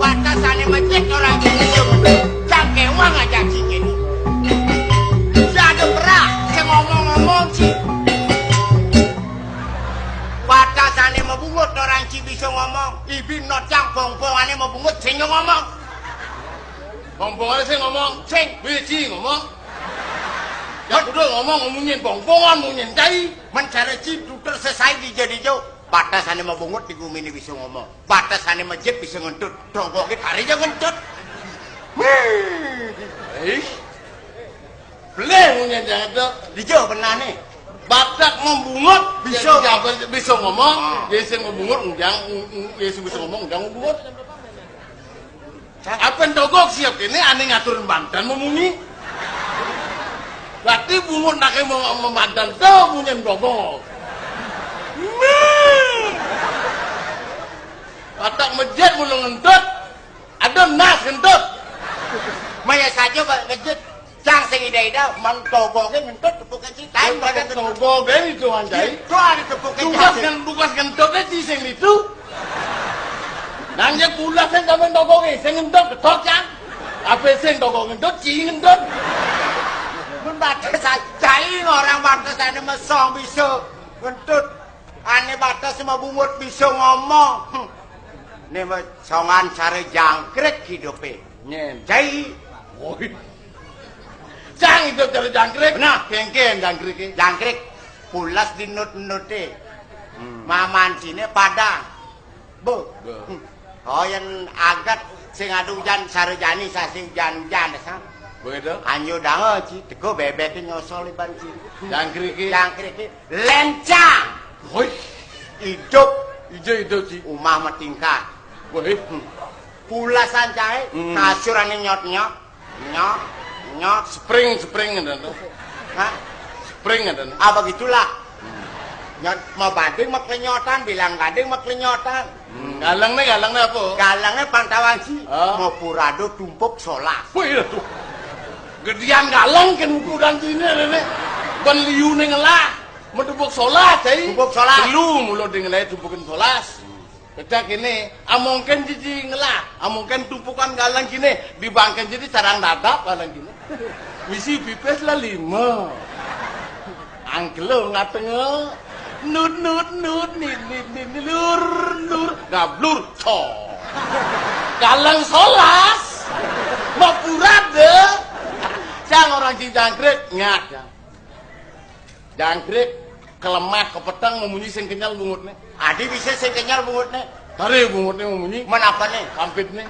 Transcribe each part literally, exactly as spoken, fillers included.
Batasane masjid orang Hindu. Cangkewang aja sing kene. Wis ade perah, sing ngomong-ngomong sih. Batasane mabungut orang sing bisa ngomong. Ibi not cang bong-bongane mabungut sing ngomong. Bong-bongane sing ngomong. Sing. Wis sing ngomong. Ya udah ngomong, ngomongin bong-bongan, ngomongin cai. Men jare sing duder sesai dija-dija. Batasane mabungut di gumine bisa ngomong. Batasane masjid bisa ngentut. Dongkoke kare ya ngentut. Wih. Bleh, ngomongin jangan tuh. Dija benane. Batak mabungut bisa. Jadi apa bisa ngomong? Ah. Ya sing mabungut ngundang, ng-, ng-, ya sing bisa ngomong ngundang mabungut. Apa togog siap kene ane ngatur banten memunyi. Berarti bungut nake mau membanten tuh bunyi togog. Meh. Batak masjid mulu ngentut. Ada nas ngentut. Maya saja Pak ngejut. Cang sing ida-ida, man togoge ngentut tepuke sing kain. Bukan togoge itu, Anjay. Itu ada tepuke. Tugas kan, tugas ngentut itu sing itu. Nang je pula sing sampean togoge, sing ngentut ketok, Cang. Apa sing togog ngentut, ci ngentut. Mun batas cai orang batasane mesong bisa ngentut. Ane batas mabungut bisa ngomong. Hmm. Ne mah songan cara jangkrik hidupe. Nyen. Cai. Woi. Cang itu cara jangkrik. Nah, kengken jangkrik. Jangkrik. Pulas di nut-nute. Hmm. Maman sine padang. Bu. Bu. Hmm. Oh, yang agat sing ada hujan sarejani sasi hujan-hujan sa. Begitu. Anjo dango ci, teko bebek nyosol iban ci. Jangkrik. Jangkrik. Lencang. Woi. Idup. Ijo idup ci. Umah matingkat. Woi. Hmm. Pulasan cai, hmm, kasur ane nyot-nyot. Nyot, nyot. Spring, spring ada tuh. Hah? Spring ada tuh. Ah, begitulah. Hmm. Nyot, mau bading mak lenyotan, bilang gading mak lenyotan. Hmm. Galang nih, galang nih apa? Galangnya pantauan sih. Oh. Mau purado tumpuk solas. Wih, iya tuh. Gedean galang kan ukuran sini nih. Ban liu nih ngelah. Mau tumpuk solas, cai. Tumpuk solas. Lu mulu ding ngelah tumpukin solas. Kedah kene, amongken jiji ngelah, amongken tumpukan galang kene, dibangken jiji carang dadap galang kene. Misi pipis lah lima. Angkelo ngatenge. Nut, nut, nut, nit, nit, nit, nit, lur, lur, gablur, co. Galang solas. Mapura de. Sang orang jijangkrik, ngat. Jangkrik, kelemah, kepeteng, memunyi sing kenyal bungutne. Adi bisa sing kenyal bungutne. Tare bungutne memunyi. Men apane? Kampitne.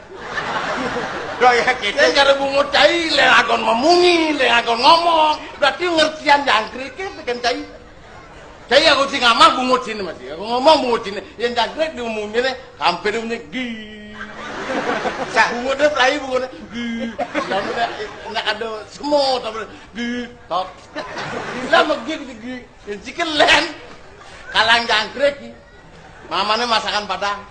Loh ya gitu. Sing kare bungut cai, le agon memunyi, le agon ngomong. Berarti ngertian jangkrik e tekan cai. Cai aku sing ngamah bungut sini masih. Aku ngomong bungut sini. Yang jangkrik di umumnya ne, kampit umumnya gi. Sa- Bungutne pelai bungutne gi. Lamun nek ada semut apa gi. Tok. Lah megi megi. Yang cikelen. Kalang jangkrik ki. Mamane masakan Padang.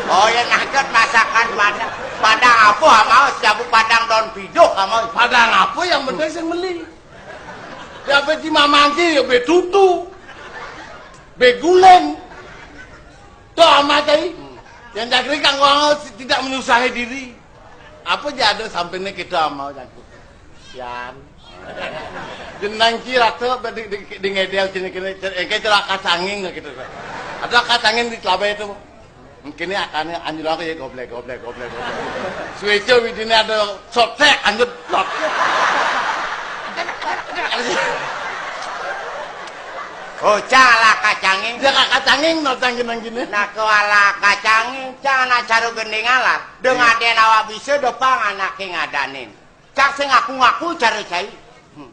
Oh ya nangket masakan Padang. Padang apa mau siapu Padang daun piduk mau. Padang apa yang penting sing meli. Ya apa di mamangki ya betutu. Begulen. Tuh amat ai. Yang jangkrik kan tidak menyusahi diri. Apa aja ada sampingnya kita mau jangkrik. Yan. Jenang ki rata di, di, di ngedel kini-kini, engke celaka canging gitu. Ada kacangin di telabe itu. Kini akane anjur aku ya goblek, goblek, goblek, goblek. Suwece widine ada sotek anjur. Tot. Oh, cala kacanging. Ya kacanging no cangin nang kini. Nah, kewala kacanging, cang anak caru gending alat. Dengan dia nawa bisa dopang anake ngadanin. Cang sing ngaku-ngaku cara cai. Hmm.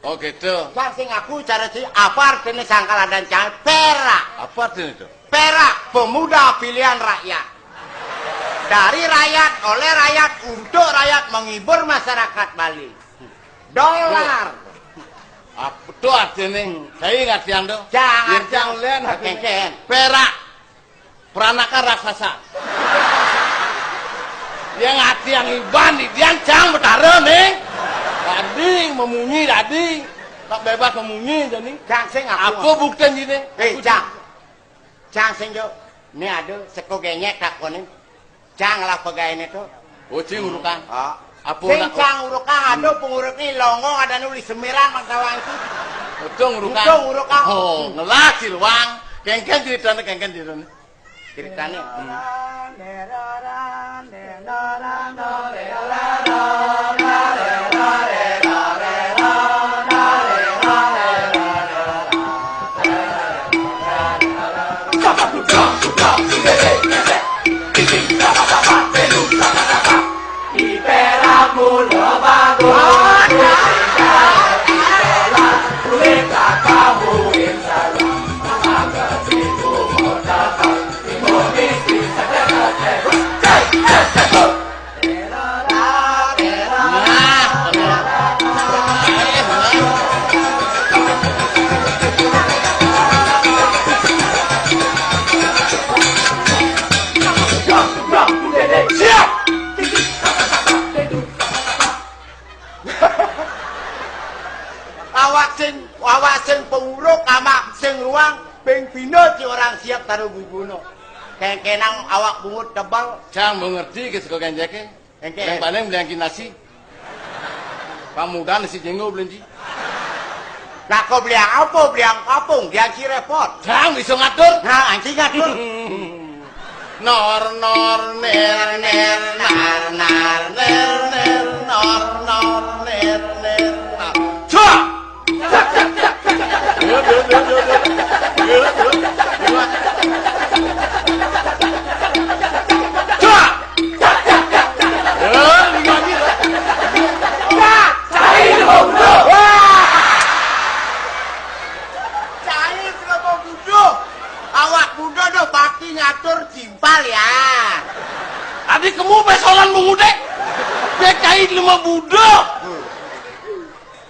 Oh gitu. Cang sing ngaku cara cai. Apa artinya sangkal adan cai? Perak. Apa artinya itu? Perak, pemuda pilihan rakyat. Dari rakyat, oleh rakyat, untuk rakyat, menghibur masyarakat Bali. Dolar. Apa to artine? Hmm. Cai ngartiang to. Cang, yén artiang cang lén, kéngkén. Pérak. Pranaka raksasa. Yén ngartiang iban, idian cang betara, Ning. Dadi mamunyi, dadi. Tak bebas mamunyi, jani. Cang, sing aku. Apa buktin jine? Eh, cang. Cang, sing jo. Né ada seka géngék takonin. Cang lah pegawainé to. Oh, cing urukan. Ah. Apa sing nak cang urukan, ada pengurutné longgo, ada nulis semiran mak tawang itu. Untung urukan. Untung urukan. Oh, ngelah ciluang. Kéngkén ceritané, kéngkén ceritané. Ceritané. Hmm. Awak sing, awak sing penguruk ama sing ruang, ping pindho ci orang siap taruh guguna. Kéngkénang awak bungut tebel. Cang mengerti ke saka géngéké. Kéngkén. Paling-paling beli angki nasi. Pamudan nasi jenggo belenji. Lah kok beli apa? Beli angkapung, beli angki repot. Cang bisa ngatur. Nah, angki ngatur. Nor nor ner ner nar nar ner ner nor nor ner ner nar. Cak! Cai suka mau buduh. Awak buduh doh bakti ngatur timpal ya. Adi kemu pesolan mengudek. Bé cai lema buduh.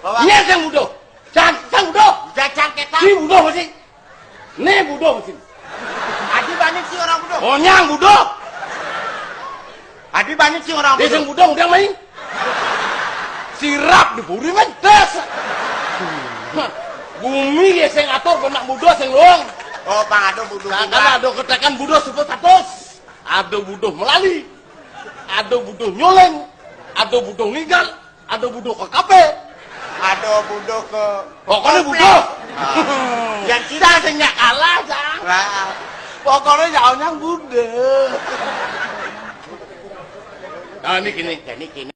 Bawa. Nyén sing buduh. Cang, cang buduh. Jajang kéta. Ci buduh masih. Né buduh masih. Adi banyak sih orang buduh. Oh, nyang buduh. Adi banyak sih orang buduh. Sing buduh udah main. Sirap di puri mentes. Bumi ya sing atur benak buduh sing luang. Oh, pang ada buduh. Nah, kan ada ketekan buduh sepuluh status. Ada buduh melali. Ada buduh nyoleng. Ada buduh ngigal. Ada buduh ke kafe. Ada buduh ke. Pokoknya komplek. Buduh. Ah. Yang kita sing nyak kalah, Cang. Lah. Pokoknya jauhnya buduh. Nah, ini gini. Jadi gini.